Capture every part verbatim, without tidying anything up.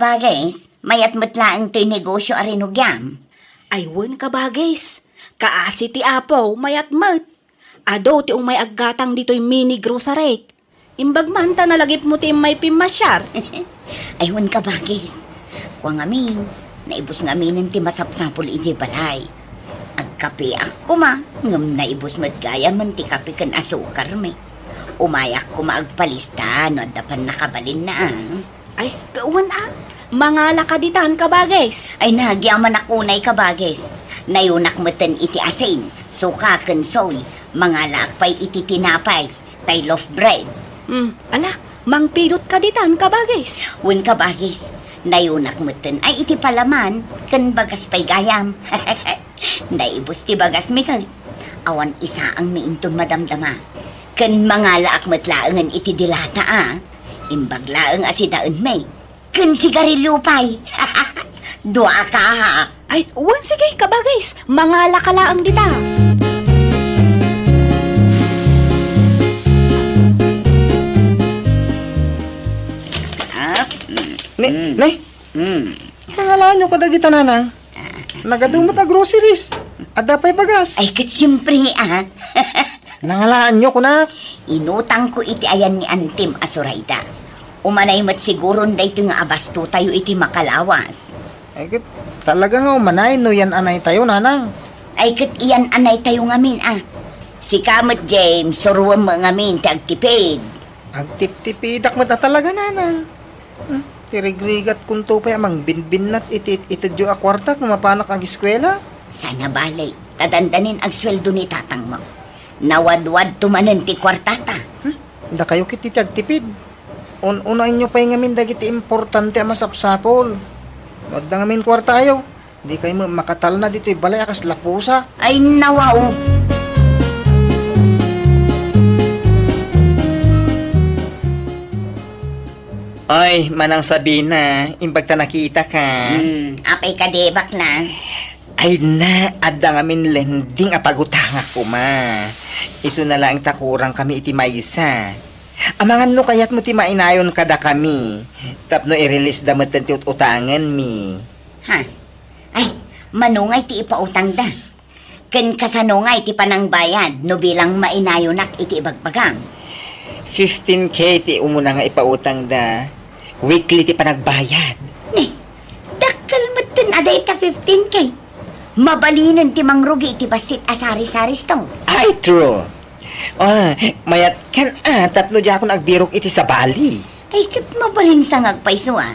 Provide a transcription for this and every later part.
Bagis, mayat met laeng toy negosyo a rinugiam. Ay wen, kabagis. Kaasi ti Apo, mayat met. Adu ti umay aggatang ditoy mini grocery. Imbag man ta nalagipmo ti immay pimmasiar. Ay wen, kabagis. Kua ngamin, naibus ngaminen ti masapsapul idiay balay. Agkapeak koma, ngem naibus met gayamen ti kape ken asukarmi. Umayak koma agpalista no adda pannakabalinna, a. Ay, kawan a. Mangala ka ditan, kabagis. Ay, nagyamanak unay, kabagis. Nayunak meten iti asin, suka, ken soy. Mangalaak pay iti tinapay, tay loaf bread. Hmm, ala, mangpidot ka ditan, kabagis. Wen, kabagis. Nayunak meten ay iti palaman, ken bagas pay gayam. Naibus ti bagasmi ket awan isaangmi inton madamdama. Ken mangalaak met laengen iti dilata, a. Imbag laeng a sidaenmi. Ken sigarilio pay. Dua a kaha. Ay, wen, sige, kabagis. Mangala ka laeng dita. Ah, mm, Ne, mm, ne? Mm. Nangalaanyo kadagita, nanang? Nagadu met a groceries. Adda pay bagas. Ay, ket siempre, a. Nangalaanyo, kunak. Inutangko iti ayan ni Antim a Sorayda. Umanay met siguron daytoy nga abastotayo iti makalawas. Ay, ket talaga nga umanay no yan-anaytayo, nanang. Ay, ket iyan-anaytayo ngamin, a. Sika met, James, suroem ngamin ti agtipid. Agtiptipidak met a talaga, nanang. Hmm, ti rigrigatkonto pay a mangbinbinnat iti itedyo a kuarta no mapanak ageskuela. Sana bale, ta dandanin agsueldo ni tatangmo. Nawadwadto manen ti kuartata. Hmm, dakayo ket ti agtipid. Un-unaenyo pay ngamin dagiti importante a masapsapul. No adda ngamin kuartayo, dikay met makatalna ditoy balay a kasla pusa. Ay, nawaw! Ay, Manang Sabina, imbag ta nakitaka. Hmm, apay kadi, bakla? Ay na, adda ngamin lending a pagutangak koma. Isuna laeng ta kurang kami iti maysa. Amangan no kayatmo ti mainayon kadakami tapno i-release-da metten ti ut-utangenmi. Ha? Ay, mano ngay ti ipautangda? Ken kasano ngay ti panangbayad no bilang mainayonak iti ibagbagam? Fifteen K ti umuna nga ipautangda. Weekly ti panagbayad. Ne, dakkel metten a dayta fifteen K. Mabalinen ti mangrugi iti bassit a sari-sari store. Ay, true. Ah, mayat kan a tapno diakon agbirok iti sabali. Ay, ket mabalin sa nga agpayso, a.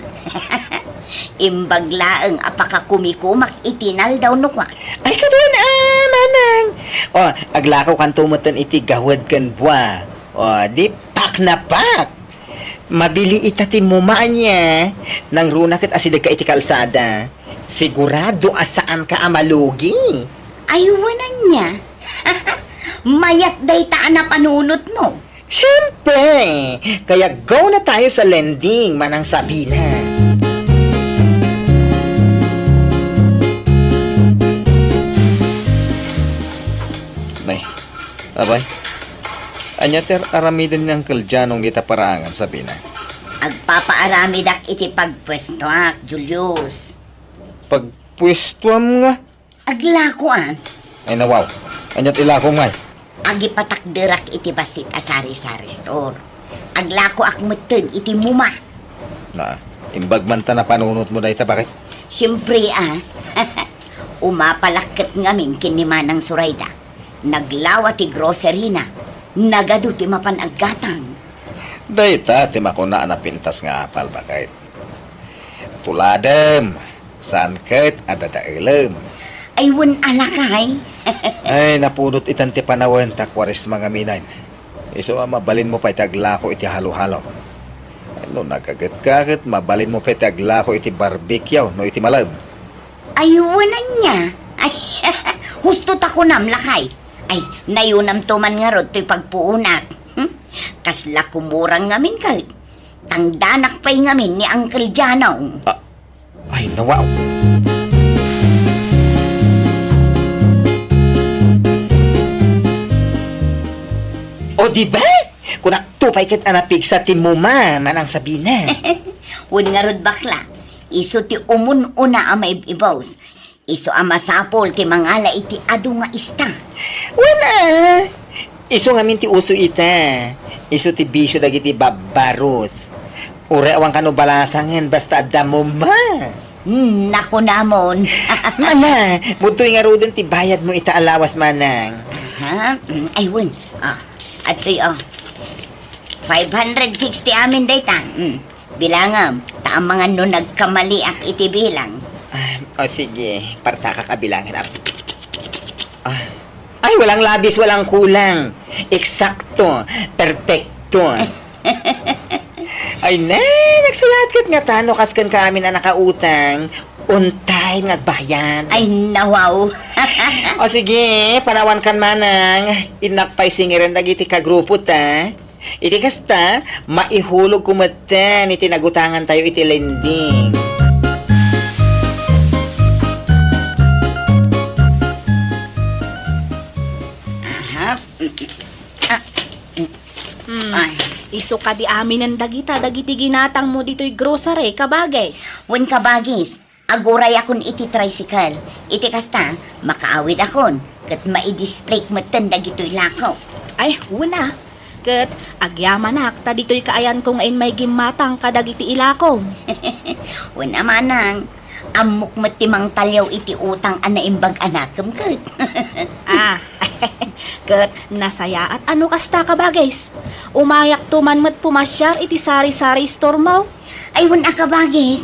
Imbag laeng a pakakumikumak iti naldaw no kua. Ay, kaduan a, manang. O, aglakaw kanto metten iti gawed ken bua. O, di pak na pak. Mabili ita ti muma ania. Nangruna ket asidegka iti kalsada. Sigurado a saanka a malugi. Ay, wen ania. Mayat dayta a napanunotmo. Siyempre! Kaya go na tayo sa lending, Manang Sabina. Nay, abay, ania ti aramiden ni Uncle Janong dita paraangan, Sabina? Agpapaaramidak iti pagpuestoak, Julius. Pagpuestoam nga? Aglako, a. Ay, nawaw. Ania ti ilako ngay? Agipatakderak iti bassit a sari-sari store. Aglakoak metten iti muma. Na, imbag man ta napanunotmo dayta, bakit? Siyempre, a. Umapalak ket ngamin ken ni Manang Sorayda. Naglawa ti grocery-na. Nagadu ti mapan aggatang. Dayta ti makuna a napintas nga apal, bakit? Tuladem, saan ket a dadaelem. Ay, wen a lakay. Ay, napudot itan ti panawen ta Kuaresma ngamin. Isu a mabalinmo pay ti aglako iti halo-halo. No nagagetka ket mabalinmo pay ti aglako iti barbecue no iti malem. Ay, wen ania. Ay, husto ta kunam, lakay. Ay, nayunamto man ngarud toy pagpuonak. Hmm? Kasla kumurang ngamin ket. Tangdanak pay ngamin ni Uncle Janong. Ah, ay, nawaw. O, di ba? Kunak to pay ket a napigsa ti muma, Manang Sabina. Wen ngarud, bakla. Isu ti umun-una a maib-ibus. Isu a masapul ti mangala iti adu nga ista. Wen a, isu ngamin ti uso ita. Isu ti bisio dagiti babbarus. Uray awan kano balasangen basta adda mumma. Hmm, nakunamon. Mala, budtoy ngaruden ti bayadmo ita a lawas, manang. Aha, mm, ay, wen. Ah, adtoy, oh. Five hundred sixty amin dayta. Mm. Bilangam, ta amangan no nagkamaliak iti bilang. Ah, o sige, partakak a bilangan, ap-, ah. Ay, walang labis, walang kulang. Eksakto, perpekto. Ay, ne, nagsayaat ket ngata no kasken ka amin a nakautang, on time nga agbayad. Ay, nawaw. O sige, panawankan manang, innak pay singirem dagiti kagrupo ta. Iti kasta, maihulogko metten iti nagutangantayo iti lending. Aha. Ah. Hmm. Ay. Isu kadi aminen dagita dagiti ginatangmo ditoy grocery, kabagis? Wen, kabagis. Agurayakon iti tricycle. Iti kasta, makaawidakon, ket maidisplayk metten dagitoy lakok. Ay, wen a. Ket agyamanak ta ditoy kaayanko nga immay gimmatang kadagiti ilakom. Wen a manang, ammok met ti mangtaliaw iti utang a naimbag a nakem ket. Ah, ket nasayaat a no kasta, kabagis. Umayakto man met pumasiar iti sari-sari store mo. Ay, wen a, kabagis.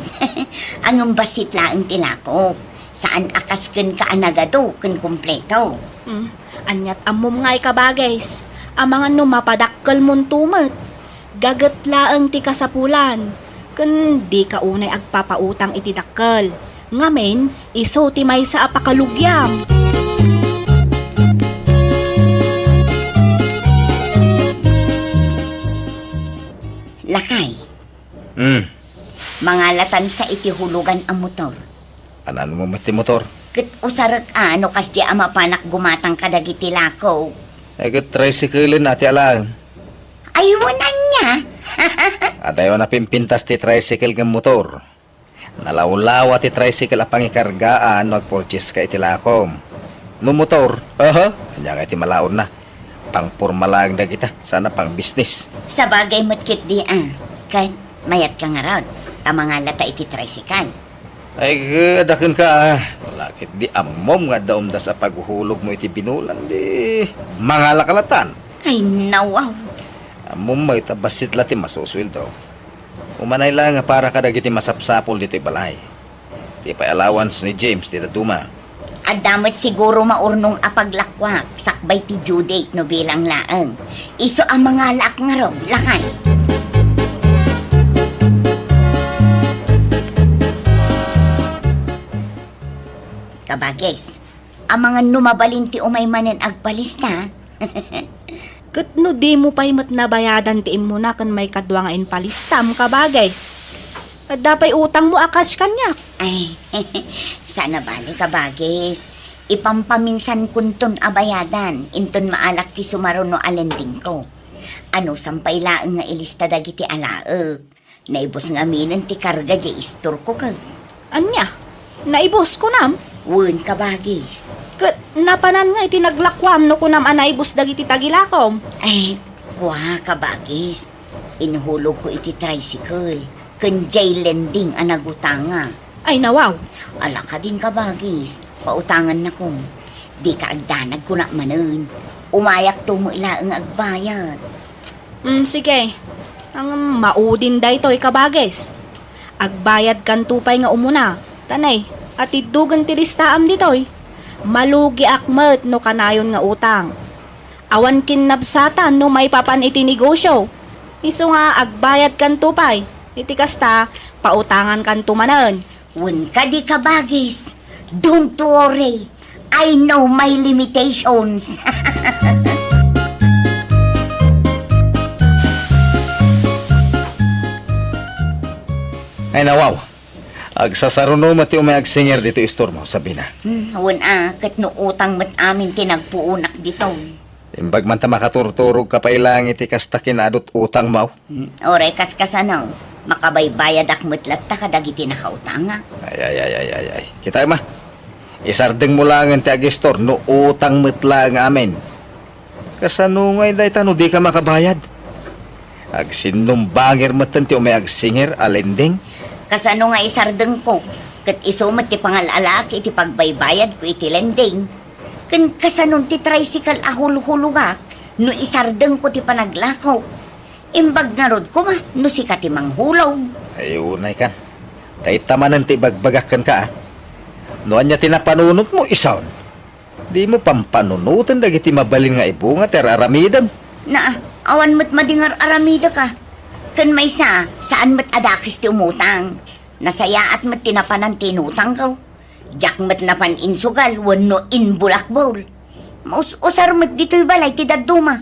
Ngem bassit laeng ti lakok. Saan a kaskenka a nagadu ken kompleto. Hmm. Aniat ammom ngay, kabagis? Amangan no mapadakkelmonto met. Gaget laeng ti kasapulan. Ken dika unay agpapautang iti dakkel. Ngamin, isu ti maysa a pakalugiam. Lakay. Hmm. Mangalatansa iti hulugan a motor. Ananmo met ti motor? Ket usarek a no kasdi a mapanak gumatang kadagiti lakok. Ay, ket tricycle-en a ti alaem. Ay, wen ania? Adayo a napimpintas ti tricycle ngem motor. Nalawlawa ti tricycle a pangikargaan no agpurchase ka iti lakom. No motor, aha, ania nga iti malaonna? Pangporma laeng dagita, sana pangbisnis. Sabagay met ketdi a, ket mayatka ngarud, ta mangalata iti tricycle. Ay, adda kenka, a. Wala ketdi ammom nga adda umdas a paghuhulogmo iti binulan, di mangalaka latan. Ay, nawaw. Ammom met a bassit la ti masusueldo. Umanay la nga para kadagiti masapsapul ditoy balay. Ti pay allowance ni James ti dadduma. Adda met siguro maurnong a paglakuak sakbay ti due date no bilang laeng. Isu a mangalaak ngarud, lakay. Kabagis, amangan no mabalin ti umay manen agpalista? Ket no dimo pay met nabayadan ti immuna ken maikadua nga impalistam, kabagis? Adda pay utangmo a cash kaniak. Ay, saan a bale, kabagis. Ipampaminsankonton a bayadan, inton maalak ti sumaruno a lendingko. Anusam pay laeng nga ilista dagiti alaek. Naibus ngaminen ti karga diay istorko, ket. Ania? Naibus, kunam? Wen, kabagis. Ket napanan nga iti naglakuam no kunam a naibus dagiti tagilakom? Ay, kua, kabagis. Inhulogko iti tricycle, ken diay lending a nagutanga. Ay, nawaw. Ala kadin, kabagis, pautangannakon. Dika agdanag, kunak manen. Umayakto met laeng nga agbayad. Mm, sige. Ngem maudin daytoy, kabagis. Agbayadkanto pay nga umuna. Ta nay, atiddogen ti listaam ditoy. Malugiak met no kanayon nga utang. Awan kinnabsatan no maipapan iti negosio. Isu nga agbayadkanto pay. Iti kasta, pautangankanto manen. Wen kadi, kabagis, don't worry. I know my limitations. Ay, nawaw. Agsasaruno met ti umay agsingir ditoy istormo, Sabina. Hmm, wen a, ket no utang met amin ti nagpuonak ditoy. Imbag man ta makaturturogka pay laeng iti kasta kinaadut utangmo. Hmm, uray kas kasano, makabaybayadak met latta kadagiti nakautangak. Ay, ay, ay, ay, ay, ay. Kitaem a, isardengmo laengen ti agistor no utang met laeng amin. Kasano ngay dayta no dika makabayad? Agsinnumbangir metten ti umay agsingir a lending. Kasano nga isardengko, ket isu met ti pangal-alaak iti pagbaybayadko iti lending? Ken kasanon ti tricycle a hulhulogak no isardengko ti panaglako? Imbag ngarud koma no sika ti manghulog. Ay, unay kan. Dayta manen ti ibagbagak kenka, a. No ania ti napanunotmo, isun? Dimo pampanunoten dagiti mabalin nga ibunga ti ar-aramidem. Naa, awan met madi nga ar-aramidek, a. Ken maysa, saan met a dakes ti umutang. Nasayaat met ti napanan ti inutangko. Diak met napan insugal wenno imbulakbol. Maus-usar met ditoy balay ti dadduma.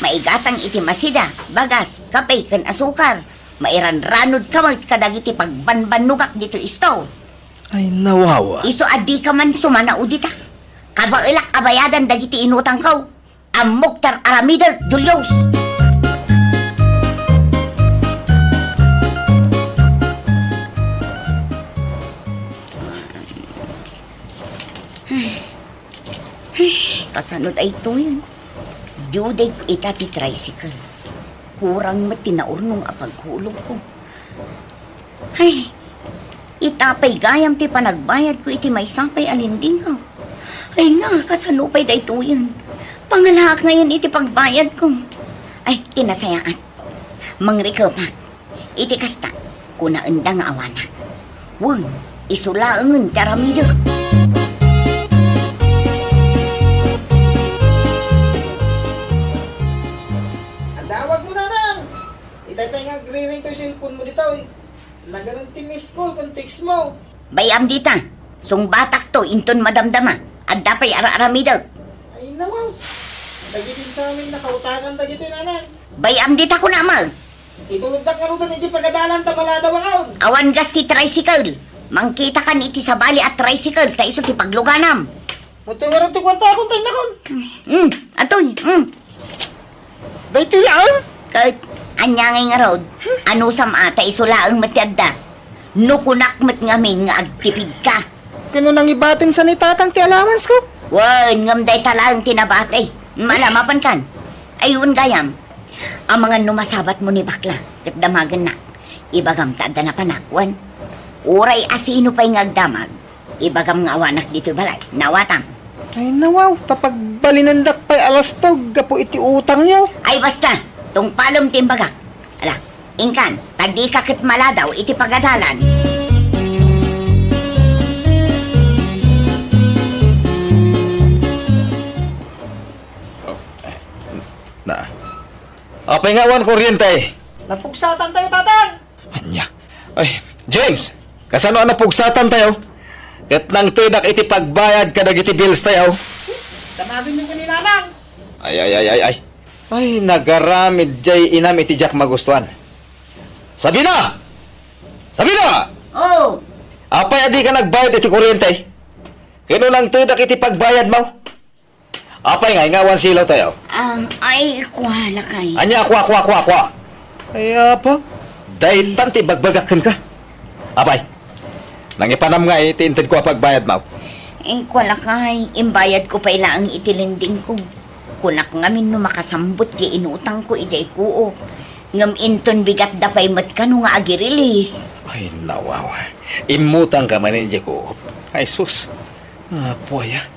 Maigatang iti masida, bagas, kape, ken asukar. Mairanranodka met kadagiti pagbanbannogak ditoy isto. Ay, nawawa. Isu a dika man sumanao dita. Kabaelak a bayadan dagiti inutangko. Ammok ti ar-aramidek, Julius! Ay, kasano daytoy? Due date ita ti tricycle. Kurang met ti naurnong a paghulogko. Ay, ita pay gayam ti panagbayadko iti maysa pay a lendingko. Ay na, kasano pay daytoyen? Pangalaak ngayen iti pagbayadko. Ay, ti nasayaat. Mangrikepak. Iti kasta, kunaenda nga awanak. Wen, isu laengen ti aramidek. Adawagmo, Nanang! Itay pay nga agriring toy cellphone mo ditoy. Naganan ti miss call ken text mo. Bay-am dita. Sungbatakto inton madamdama. Adda pay ar-aramidek. Ay, nawaw. Dagiti samin nakautangan dagitoy, Nanang. Bay-am dita kunam. Ituloddak ngaruden iti pagadalan ta maladaw akon. Awan gas ti tricycle. Mangkitakan iti sabali a tricycle ta isu ti pagluganam. Adtoy ngarud ti kuartakon, tay nakon. Hmm, adtoy, hmm. Daytoy laeng? Ket, ania ngay ngarud? Anusam a ta isu laeng met ti adda? No kunak met ngamin nga agtipidka. Ken no nangibatinsa ni tatang ti allowance ko? Wen, ngem dayta laeng ti nabati. Mala, mapankan. Ay, wen gayam. Amangan no masabatmo ni bakla, ket damagennak. Ibagam ta adda napanak, wen? Uray asino pay nga agdamag, ibagam nga awanak ditoy balay. Nawatam. Ay, nawaw, ta pagbalinendak pay a lastog gapu iti utangyo. Ay, basta, tungpalem ti imbagak. Ala, inkan, ta dika ket maladaw iti pagadalan. Na. Apay nga awan kuryente? Napugsatantayo, Tatang! Ania? Ay, James, kasano a napugsatantayo? Ket nangtedak iti pagbayad kadagiti bills tayo. Damagenyo ken ni Nanang. Ay, ay, ay, ay, ay. Ay, nagaramid jay inam iti diak magustuan. Sabina! Sabina! Oh! Apay a dika nagbayad iti kuryente? Ket no nangtedak iti pagbayadmo? Apay nga, ingawan silaw tayo. Ah, ay, kua, lakay. Ania, kua, kua, kua, kua? Ay, apa? Daytan ti bagbagak kenka. Apay, nangipanam nga iti intedko a pagbayadmo? Eh, kua, lakay, imbayadko pay laeng iti lendingko. Kunak ngamin no makasambot ti inutangko idiay Coop. Ngem inton bigatda pay met kano nga agirilis. Ay, nawaw. Immutangka man idiay Coop. Ay, sus. Apo aya.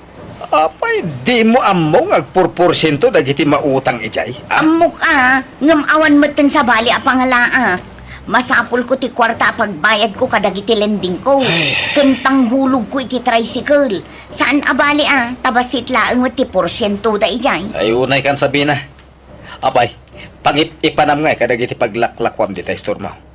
Apay, dimo ammo nga agpurporsiento dagiti mautang idiay? Ah? Ammok a, ngem awan metten sabali a pangalaak. Masapulko ti kuarta a pagbayadko kadagiti lendingko. Ay. Ken panghulogko iti tricycle. Saan a bali a, ta bassit laeng met ti porsientoda idiay. Ay, unay kan Sabina. Apay, pangip-ipanam ngay kadagiti paglaklakuam dita istormo.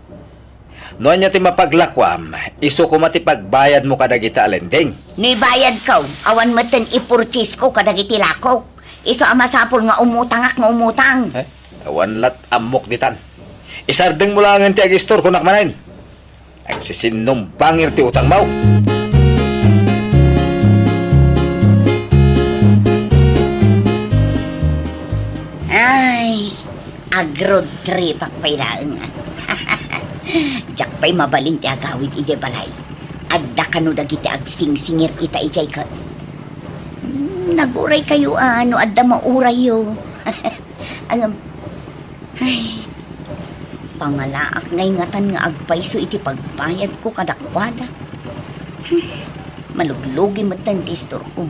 No ania ti mapaglakuam, isu koma ti pagbayadmo kadagita a lending. No ibayadko, awan metten ipurchasesko kadagiti lakok. Isu a masapul nga umutangak nga umutang. Eh, awan lat ammok ditan. Isardengmo laengen ti agistor, kunak manen. Agsisinnumbangir ti utangmo. Ag-road tripak pay laeng, a. Diak pay mabalin ti agawid idiay balay. Adda kano dagiti agsingsingir ita idiay ka-, Naguray kayo, a, no adda maurayyo. Ngem, ay, pangalaak ngay ngatan nga agpayso iti pagbayadko kadakuada. Maluglugi metten ti istorko.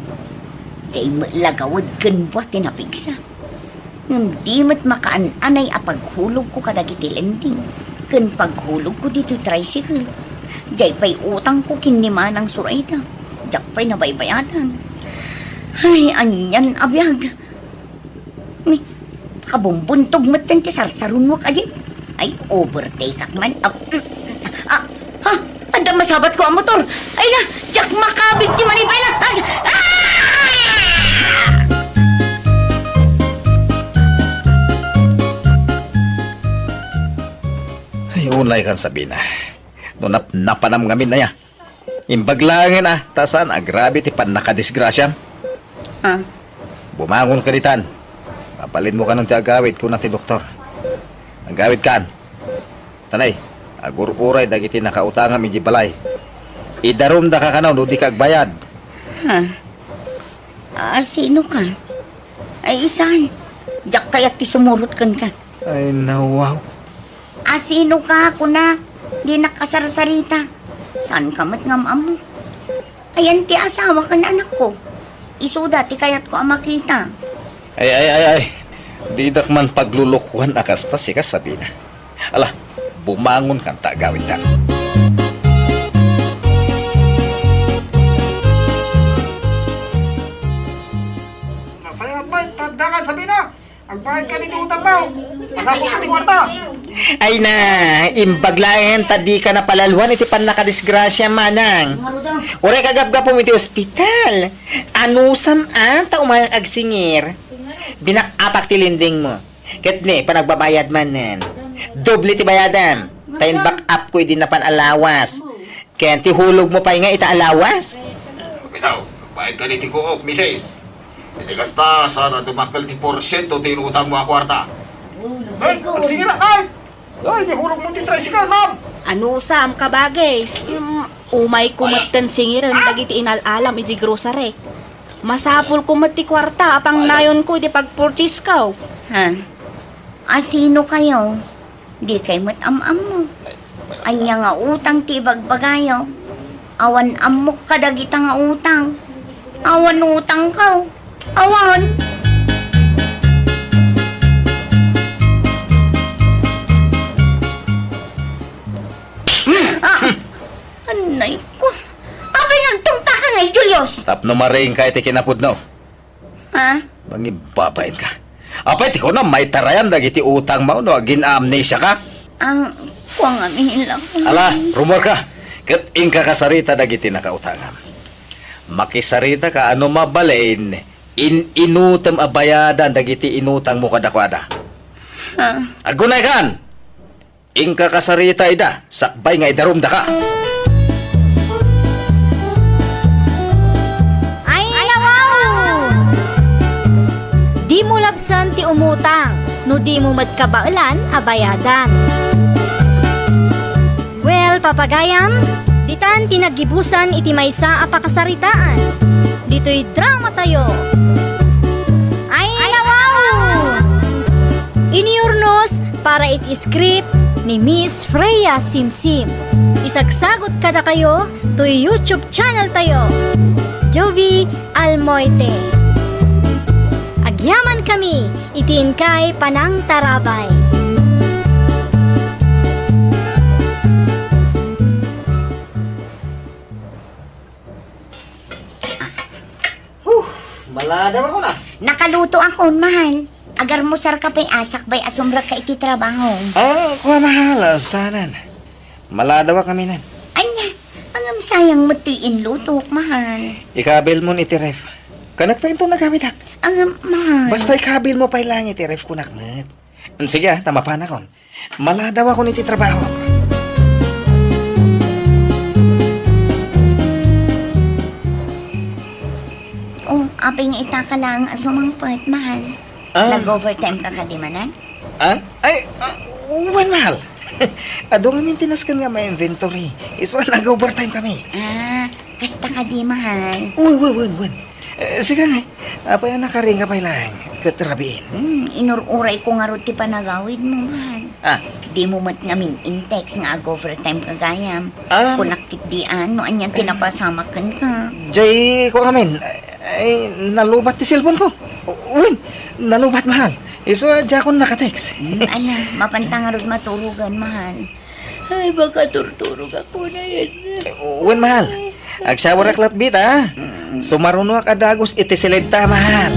Diay met la gawed ken buat ti napigsa. Ngem di met makaan-anay a paghulogko kadagiti lending ken paghulogko ditoy tricycle. Diay pay utangko ken ni Manang Sorayda. Diak pay nabaybayadan. Ay, anian a biag. Ni, kabumbuntog metten ti sarsarunoak a jeep. Ay, overtake-ak man. Ah, ah, ha? Adda masabatko a motor. Ay na, diak makabig ti manipay la. Ay, ah! Ay, unay kan Sabina. No nap-, napanam ngamin aya. Imbag laengen a, ta saan agrabi ti pannakadisgrasiam. Ah. Bumangon ka ditan. Mabalinmo kanon ti agawid, kuna ti doktor. Agawid kan. Tanay, agur-uray dagiti nakautangam idiay balay. Idarumda ka kano no di ka agbayad. Ha? Ah, sino ka? Ay, isan. Diak kayat ti sumurot kenka. Ay, nawaw. A, sino ka, kuna? Dinak kasarsarita. Saan ka met nga am-ammo? Ayan ti asawa ken anakko. Isuda ti kayatko a makita. Ay, ay, ay, ay. Didak man paglulukuan a kasta, sika, Sabina. Ala, bumangon kan ta agawidda. Nasaya met, tanda kan, Sabina. Agbayad ka ditoy utang mo. Masapul ka ti kuarta. Ay na, imbag laeng ta di ka napalaluan iti pannakadisgrasia, manang. Uray kagapgapum iti ospital. Anusam a ta umayak agsingir. Dinak apak ti lending mo. Ket ni, panagbabayad manen. Doble ti bayadam. Ta in-back up ko idi napan a lawas. Ken ti hulog mo pay nga ita a lawas? Bitaw, agbayad ka ditoy kuok, misis. Iti kasta, saan a dumakkel ti porsiento ti inutang mo a kuarta. Ay, agsingir, ay! Ay, di hulog mo ti tricycle, ma'am! Anusam, kabagis? Mm, umay ko metten singiren dagiti inal-alam iti grocery. Masapul ko met ti kuarta a pangnayonko iti pagpurchase ko. Ha? A, sino kayo? Di kay met am-ammo. Ania nga utang ti ibagbagayo? Awan ammok kadagita nga utang. Awan utangko. Awan. Ah! Anay ko. Apay nga agtungpaka ngay, Julius? Tapno maringka iti kinapudno. Ha? Mangibabain ka. Apay, ti kunam, maitarayan dagiti utang mo no agin-amnesia ka? Ang, kuwang amin lang. Ala, rumor ka. Ket inka kasarita dagiti nakautangam. Makisarita ka ano mabalin in-inutem a bayadan dagiti inutang mo kadakuada. Ha? Agunay kan! Inka kasarita ida, sakbay nga idarumdaka. Ay, nawaw! Dimo labsen ti umutang no dimo met kabaelan a bayadan. Well, papagayam, ditan ti naggibusan iti maysa a pakasaritaan. Ditoy drama tayo. Ay, nawaw! Iniurnos para iti script ni Miss Freya Simsim. Isagsagot kadakayo toy YouTube channel tayo, Jovie Almoite. Agyaman kami iti inkay panangtarabay. Huh, maladaw ako na. Nakaluto ako, mahal. Agarmusar ka pay a sakbay a sumrek ka iti trabaho. Ah, kua, mahal, ah, sanan. Maladaw kami nan. Anya, angam sayang met ti inlutok, mahal. Ikabil mon iti ref. Kanak pa into nagawidak. Angam, mahal. Basta ikabil mo pay lang iti ref kunak met. Mm, sige, ah, ta mapanakon. Maladaw ako iti trabaho. Oh, apay nga ita ka lang a sumangpet, mahal. Ah. Nag-overtime ka kadi manen? Ah? Ay, ah, wen, mahal. Adu ngamin ti nasken nga ama-inventory. Isu a nag-overtime kami. Ah, kasta kadi, mahal? Wen, wen, wen, wen. Eh, sige ngay. Apay a nakaringa pay laeng ket rabiin. Hmm, inur-urayko ngarud ti panagawidmo, mahal. Ah. Dimo met ngamin in-text nga ag-overtime ka gayam. Ah. Kunak ketdi no anian ti napasamak kenka. Jay, kua ngamin. Ay, nalubat ti cellphone ko. Wen, nalubat, mahal. Isu a diakon naka-text. Hmm, ala, mapanta ngarud maturogan, mahal. Ay, makaturturogak unay. Wen, mahal. Agshawarak latbit, a. Mm. Sumarunoak a dagus iti siled ta, mahal.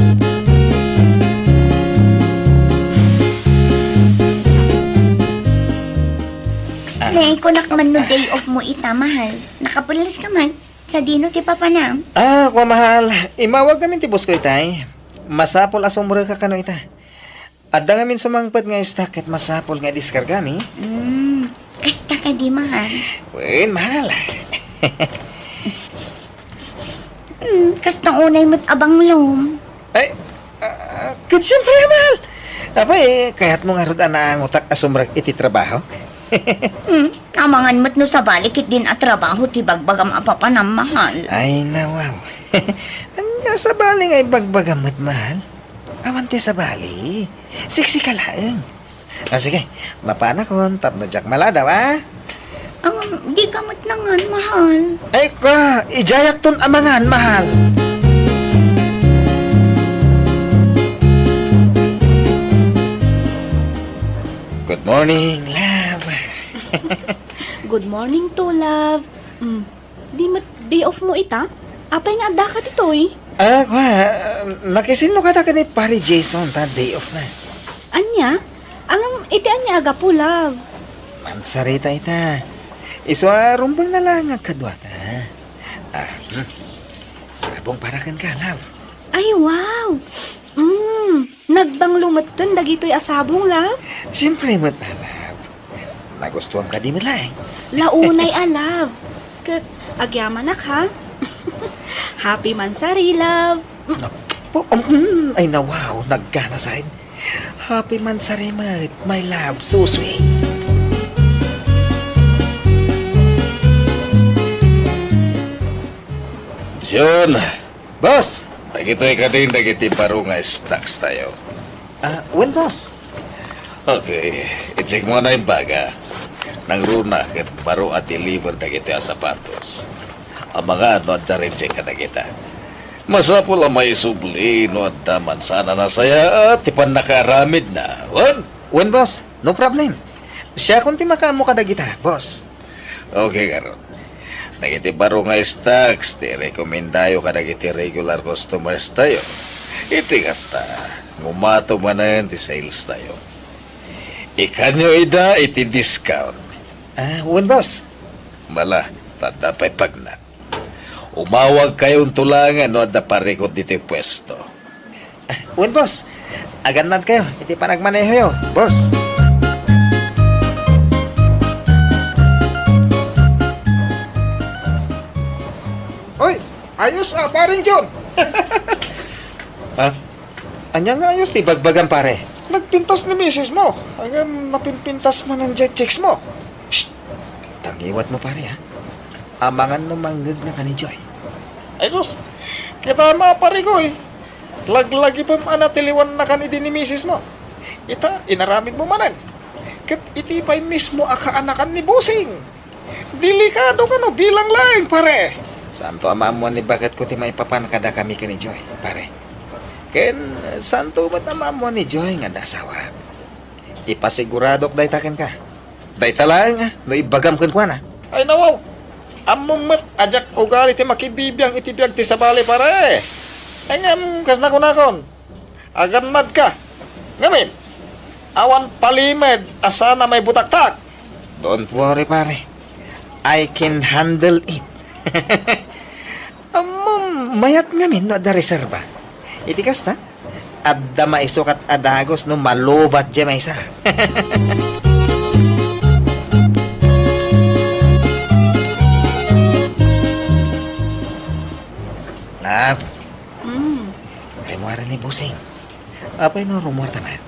Ah. Ne, kunak man no day off mo ita, mahal. Nakapulis ka man. Sadino ti papanam? Ah, kua, mahal. Imawag ngamin ti boss ko itay. Masapul a sumrek ka kano ita. Adda ngamin sumangpet nga stock ket masapul nga idiskargami. Hmm, kasta kadi, mahal? Wen, mahal. Hmm, kasta unay met a banglom. Ay, ah, ket siempre, mahal. Apay, kayatmo ngarud a naangotak a sumrek iti trabaho? Hmm, amangan met no sabali ketdin a trabaho ti bagbagam a papanam, mahal. Ay, nawaw. Ania sabali nga ibagbagam met, mahal? Awan ti sabali. Siksika laeng. Ah, sige, mapanakon tapno diak maladaw, a? Awan, dika met nangan, mahal. Ay, kua, idiayakton amangan, mahal. Good morning, love. Good morning too, love. Mm, di met day off mo ita? Apay nga addaka ditoy? Ah, kua, nakisinno kada ken ni Pare Jason ta day off na. Ania? Ngem iti ania a gapu, love? Mansarita ita. Isu a rumbeng na laeng nga kaduata. Ah, hmm. Sabong para kenka, love. Ay, wow! Mm, nagbanglo metten dagitoy a sabong, love? Siempre met, love. Nagustuam kadi met laeng. Launay a love. Ket agyamanak, ha? Happy mansari, love. Napo, um, mm, ay, nawaw, naggana side. Happy mansari met, my love, so sweet. John, Boss! Dagitoy kadin dagiti baro nga stocks tayo. Ah, wen, boss. Okay, i-check mo na yung baga. Nangruna ket baro a deliver dagiti a sapatos. Amangan no adda reject kadagita. Masapul a maisubli no adda man sana nasayaat ti pannakaaramidna. Wen? Wen, boss. No problem. Siakon ti makaammo kadagita, boss. Okay, garud. Dagiti baro nga stocks ti rekomendayo kadagiti regular customers tayo. Iti kasta, ngumato manen ti sales tayo. Ikanyo ida iti discount. Ah, wen, boss. Mala, tadda pay pagna. Umawag kayo unto langen no adda parikot ditoy pwesto. Ah, wen, boss. Agannad kayo iti panagmanehoyo, boss. Oy, ayos a, Paring John. Ha? Ania nga ayos ti bagbagam, pare? Nagpintas ni misis mo. Ngem napinpintas manen diay chicks mo. Shh! Tangiwat mo, pare, ha? Amangan no mangngegna ka ni Joy. Ay, sus! Kita ma, pare ko, eh. Laglagipem a natiliwannakan idi ni misis mo. Ita, inaramid mo manen. Ket iti pay mismo a kaanakan ni Bossing. Delikado kano bilang laeng, pare. Saanto a maammuan ni baketko ti maipapan kadakami ken ni Joy, pare. Ken saanto met a maammuan ni Joy nga adda asawa. Ipasiguradok dayta kenka. Dayta laeng, ah, no ibagam kenkuana. Ay, nawaw. Ammom met a diak ugali ti makibibiang iti biag ti sabali, pare. Ngem, kas nakunakon, agannadka. Ngamin, awan palimed a sana maibutaktak. Don't worry, pare. I can handle it. Ammom, mayat ngamin no adda reserba. Iti kasta, adda maisukat a dagus no malubat diay maysa. Love. Mm. Ay, muara ni Bossing. Apay no rumuarta met?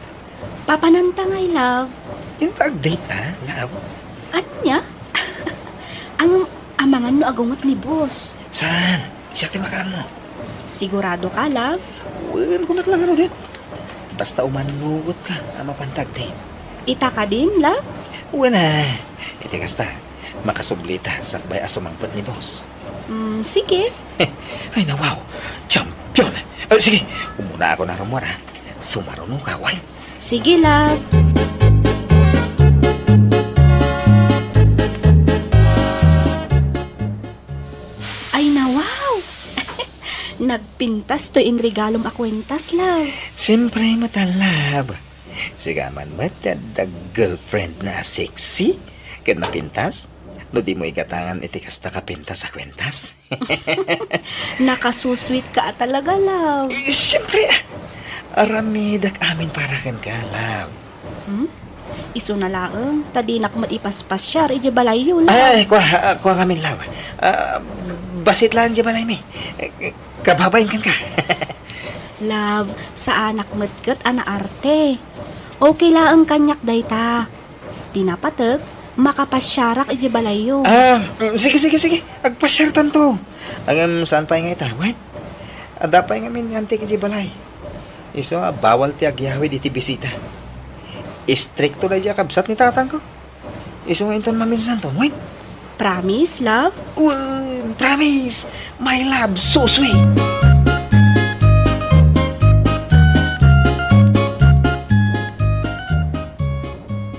Apananta ngay, love. Inta ag-date, ah, love? Ania? Ang amangan no agunget ni boss. Saan? Siak ti makaammo. Sigurado ka, love? Wen, kunak lang ano din. Basta umannugot ka, a mapanta ag-date. Ita kadin, love? Wen, ah. Iti kasta, makasublita sakbay a sumangpet ni boss. Mm, sige. Ay, nawaw. Champion. Ah, sige, umuna ako na rumora. Sumaruno ka, wen. Sige, love. Ay, nawaw! Nagpintas toy inregalom a kuentas, love. Siyempre, met a, love. Sika man met ti adda girlfriend na sexy ken napintas. No dimo igatangan iti kasta ka pintas a kuentas. Nakasusweet ka a talaga, love. Eh, siyempre, ah. Aramidak amin para kenka, love. Hmm? Isuna laeng, ta dinak met ipaspasiar idiay balayyo, love. Ay, kua, ah, kua ngamin, love. Ah, bassit laeng idiay balaymi. Eh, kababain kenka. Love, saanak met ket a naarte. Okay laeng kaniak dayta. Ti napateg, makapasiarak idiay balayyo. Ah, mm, sige, sige, sige. Agpasiartanto. Ngem saan pay nga ita, wen? Adda pay ngamin ni antik idiay balay. Isu a bawal ti agyawid iti bisita. Istrikto daydiay a kabsat ni tatangko. Isu nga inton maminsanto, wen? Promise, love? Wen, promise. My love, so sweet.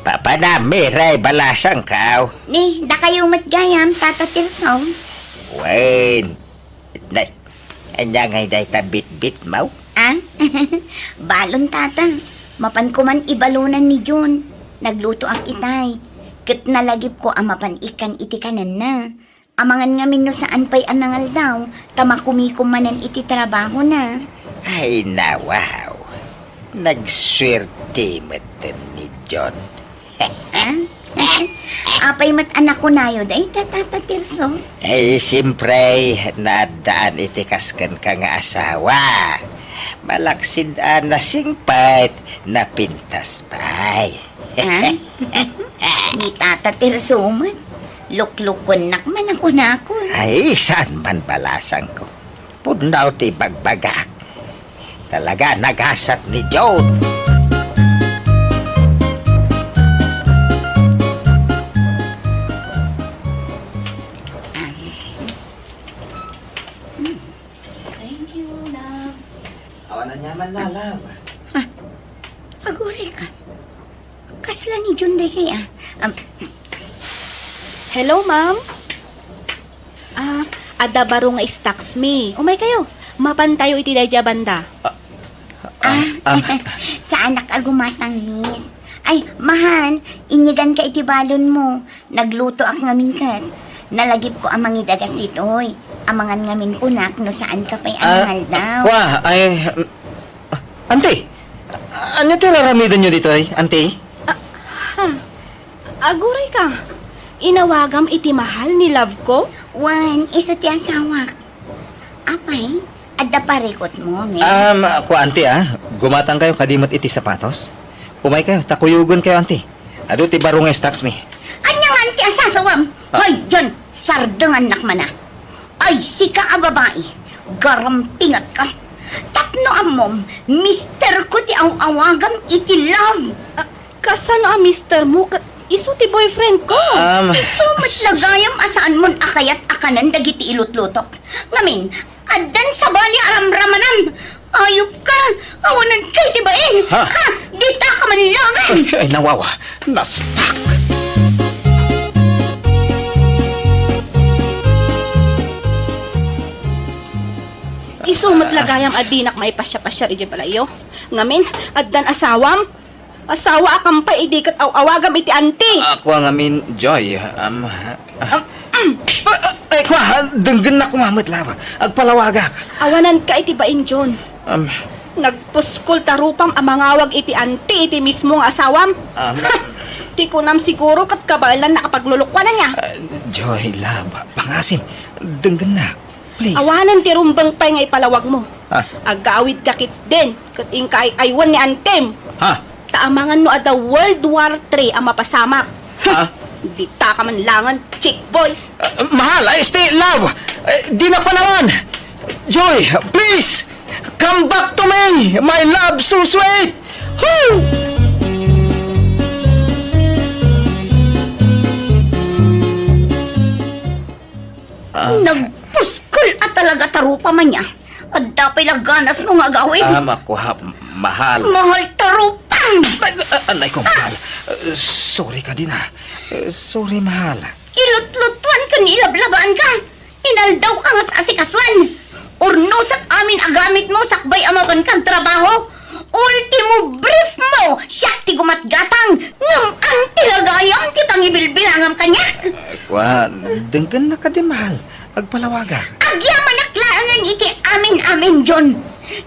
Papanam, Miray, balasangko. Ni, dakayo met gayam, Tata Tirso. Wen. Nay, ania ngay dayta bitbitmo? Ah? Balon, Tata. Mapan koman ibalunan ni John. Naglutoak itay. Ket nalagipko a mapan ikkan iti kanenna. Amangan ngamin no saan pay a nangaldaw, ta makumikom manen iti trabahona. Ay, nawaw. Nagsuerte met ni John. Ah? Apay met a nakunayo dayta, Tata Tirso? Ay, siyempre, naaddaan iti kas kenka nga asawa. Malaksid a nasingpet, napintas pay. Ha? Ni Tata Tirso met, luklukuennak man a kunakon. Ay, saan man balasangko. Pudno ti bagbagak. Talaga, nagasat ni John. Thank you, love. Awan aniaman la, love. Ah, aguray ka. Kasla ni John daytoy, ah. Um, Hello, ma'am. Ah, adda baro nga stocks mi. Umaykayo. Mapantayo iti daydiay a banda. Ah, ah, ah. Saanak a gumatang, miss. Ay, mahal, inyeganka iti balonmo. Naglutoak ngamin ket nalagipko a mangidagas ditoy. Amangan ngamin kunak no saanka pay a nangaldaw. Ah, kua, ay, mm, ah, Auntie, ania ti araramidenyo ditoy, Auntie? Ah, ha? Aguray ka. Inawagam iti mahal ni love ko? Wen, isu ti asawak. Apay, adda parikutmo, miss? Um, kua, Auntie, ah. Gumatangkayo kadi met iti sapatos. Umaykayo, ta kuyogenkayo, Auntie. Adu ti baro nga stocks mi. Ania nga, Auntie, a sasawam? Ah. Hoy, John, sardengannak man, ah. Ay, sika a babai, garampingatka. Tapno ammom, mister ko ti aw-awagam iti love. Ah, kasano a mister mo ket isu ti boyfriend ko? Um, Isu met la gayam a saanmon a kayat a kanen dagiti ilutlutok. Ngamin, addan sabali a ramramanam. Ayupka! Awananka iti bain! Ha? Ha? Ditaka man laeng! Ay, ay, nawawa. Naspak! Isu met la gayam a dinak maipasiapasiar idiay balayyo. Ngamin, addan asawam? Asawaakam pay idi ket aw-awagam iti anti. Ah, kua ngamin, Joy, um, ah. Um, mm. Ah, ah, ay, kua, denggennak koma met la. Agpalawagak. Awananka iti bain, John. Um. Nagpuskol ta rupam a mangawag iti anti iti mismo nga asawam. Um. Ti kunam siguro ket kabaelan nakapaglulukuanan niya. Ah, Joy, love, pangasim, denggennak. Please. Awanen ti rumbeng pay nga ipalawagmo. Ah. Agawidka ketdin, ket inka ay-aywan ni antim. Ha? Ta amangan no adda World War three a mapasamak. Ha? Dita ka man langen, chick boy. Ah, mahal, ay, stay, love. Eh, di na panawan. Joy, please, come back to me, my love so sweet. Woo! Ah. Nagpuskol a talaga, tarupa man ya. Adda pay la ganasmo nga agawid. Ah, makuha, mahal. Mahal, tarupa! Ay, ah, anay ko, mahal. Ah, sorry kadi na. Eh, sorry, mahal. Ilutlutuan ken ilablabaan ka. Inaldaw ka nga asikasuan. Urnosak amin a gamitmo sakbay a mapan ka agtrabaho. Ultimo brief mo, siak ti gumatgatang. Ngem anti la gayam ti pangibilbilangam kaniak. Ah, kua, denggennak kadi, mahal. Agpalawagak. Agyamanak laengen iti amin-amin, John.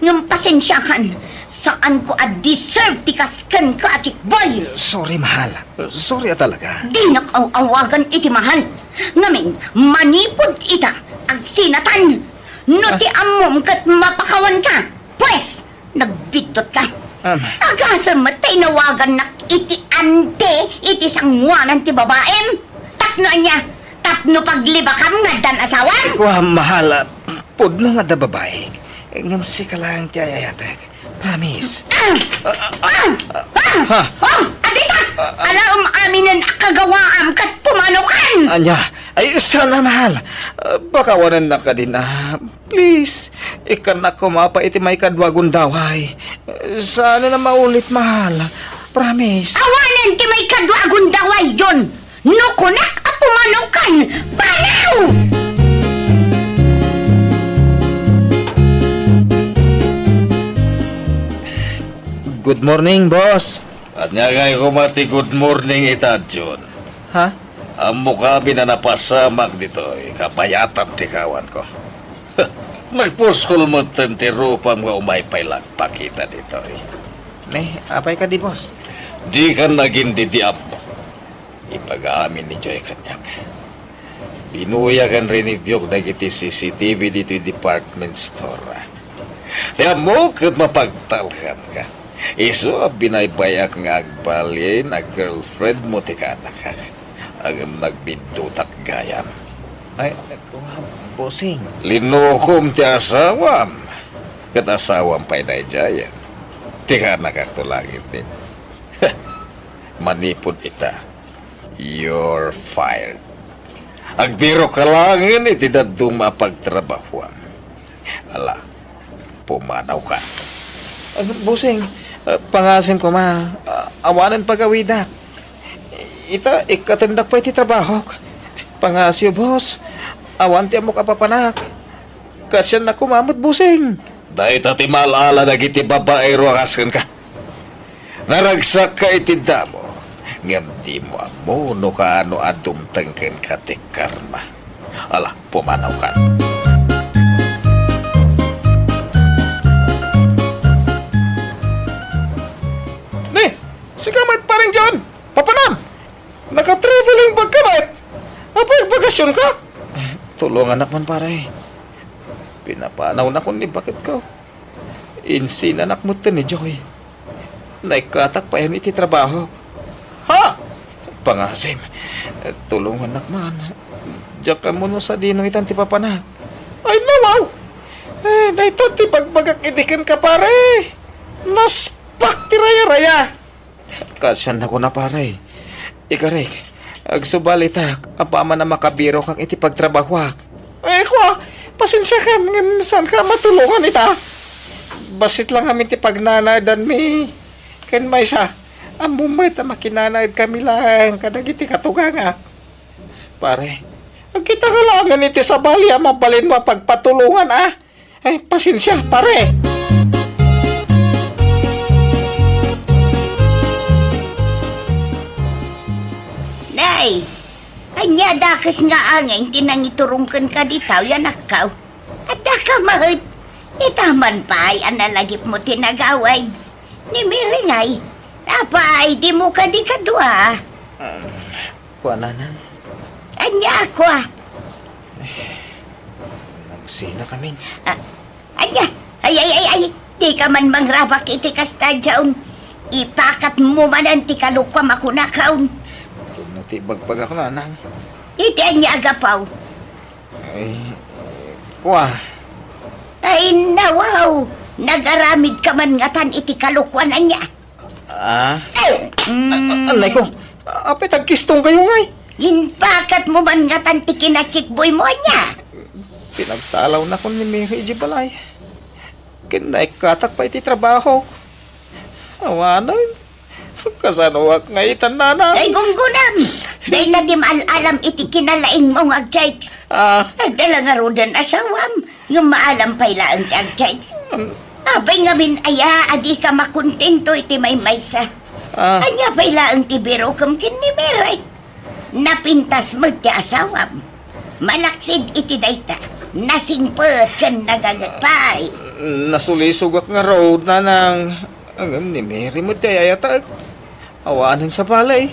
Ngem pasensiakan, saanko a deserve ti kas kenka a chick boy. Sorry, mahal. Sorry a talaga. Dinak aw-awagan iti mahal. Ngamin, manipud ita, agsinatan. No Ah. ti ammom ket mapakawan ka, pues, nagbiddut ka. Am. Agasem met ta inawagannak iti ante iti sanguanan ti babaem. Tapno ania? Tapno paglibakam nga addan asawam? Kua, mahal, ah, pudno nga adda babaek. Ngem sika laeng ti ay-ayatek. Promise. Ah! Ah! Ah! Ha? Oh, adita! Ah, ah. Alaem aminen a kagawaam ket pumanaw kan! Ania? Ay, sana, mahal. Ah, pakawanennak kadi na. Please, ikkannak koma pay iti maikadua a gundaway. Saan a maulit, mahal. Promise. Awanen ti maikadua a gundaway, John. No kunak a pumanaw kan, panaw! Good morning, boss. Ania ngay koma ti good morning ita, John? Ha? Ammok amin a napasamak ditoy, kabayatam ti kawanko. Nagpuskol metten ti rupam nga umay pay la agpakita ditoy. Ne, apay kadi, boss? Dika nagin didiammo. Ibaga amin ni Joy kaniak. Binuyak ken riniviewk dagiti C C T V ditoy department store. Ti ammok ket mapagtalkanka. Isu a binaybay-ak nga agbalin a girlfriend mo ti kaanakak. Ngem nagbiddutak gayam. Ay, bossing. Linukom ti asawam. Ket asawam pay daydiay. Ti kaanakak to langit din. Manipud ita, you're fired. Agbirok ka laengen iti dadduma a pagtrabahoam. Ala, pumanawka. Ah, bossing, ah, pangasim koma, ah, awanen pagawidak. Ita, ikkatendak pay ti trabahok. Pangasio, boss. Awan ti ammok a papanak. Kasiannak koma met, bossing. Dayta ti mal-ala dagiti babaero a kas kenka. Naragsakka iti damo, ngem dimo ammo no kaano a dumteng kenka ti karma. Ala, pumanawkan. Ne, sika met, Pareng John, papanam! Naka-traveling bag ka met? Apay, agbakasionka? Tulongannak man, pare. Pinapanawnak ni baketko. Insinanak metten ni Joy. Naikkatak payen iti trabaho. Ha? Pangasim, tulongannak man. Diak ammo no sadino itan ti papanak. Ay, nawaw! Eh, dayta ti bagbagak idi kenka, pare. Naspak ti raya-raya. Kasian na kuna, pare. Ikarik, agsubalitak, apaman a makabirokak iti pagtrabahoak. Ay, kua, pasensiakan, ngem saanka a matulongan ita. Bassit lang amin ti pagnanaedanmi ken maysa. Ammom met a makinanaedkami laeng kadagiti katugangak. Pare, agkitaka laengen iti sabali a mabalinmo a pagpatulongan, a? Ay, pasensia, pare. Nay, ania dakes nga angin ti nangiturong kenka dita, anakko? Addaka met. Ita man pay a nalagipmo ti nagawid. Ni Mary ngay, apay, dimo kadi kadua? Um, Kua, nanang. Ania, kua? Nagsinakamin. Ah, ania? Ay, ay, ay, ay, dika man mangrabak iti kasta, John. Ipakatmo manen ti kalokuam a kunakon. Ket no ti ibagbagak, nanang. Iti ania a gapu? Ay, wa. Ay, nawaw! Nagaramidka man ngatan iti kalokuan ania? Ah? Eh, mm. A-, anay ko, apay ti agkistongkayo ngay? Impakatmo man ngatan ti kinatsikboymo ania? Pinagtalawnakon ni Mary idiay balay. Ken naikkatak pay iti trabaho. Awanen, kasanoak ngay itan, nanang? Ay, gunggonam! Dayta ti maal-alam iti kinalaingmo nga agchicks. Ah. Adda la ngaruden asawam, ngem maalam pay laeng ti agchicks. Hmm. Apay ngamin aya a dika makontento iti maymaysa? Ah. Ania pay laeng ti birokem ken ni Mary? Napintas met ti asawam. Malaksid iti dayta, nasingpet ken naganget pay. Nasulisogak ngarud, nanang. Ngem ni Mary met ti ay-ayatek. Awanen sabali.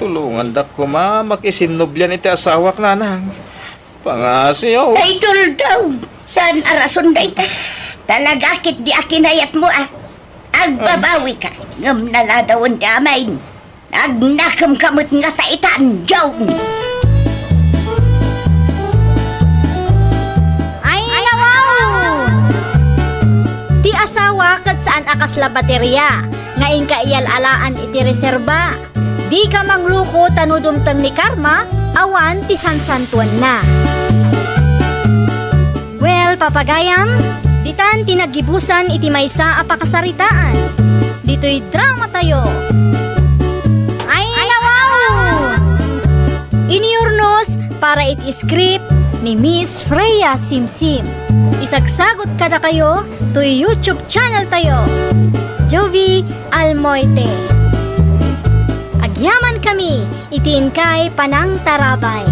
Tulongandak koma makisinnublian iti asawak, nanang. Pangasiyo. Ay, tuldaw! Saan a rason dayta? Talaga ketdi a kinayatmo, a? Agbabawika, ngem naladawen ti amin. Agnakemka met ngata itan, John! Ay, nawaw! Ti asawa ket saan a kasla bateria nga inka iyal-alaan iti reserba. Dika mangluko ta no dumteng ni karma, awan ti sansantuenna. Well, papagayam, ditan ti naggibusan iti maysa a pakasaritaan. Ditoy dramatayo. Ay, nawaw! Inurnos para iti script ni Miss Freya Simsim. Isagsagut kadakayo toy YouTube channel tayo, Jovie Almoite. Agyaman kami iti inkay panangtarabay.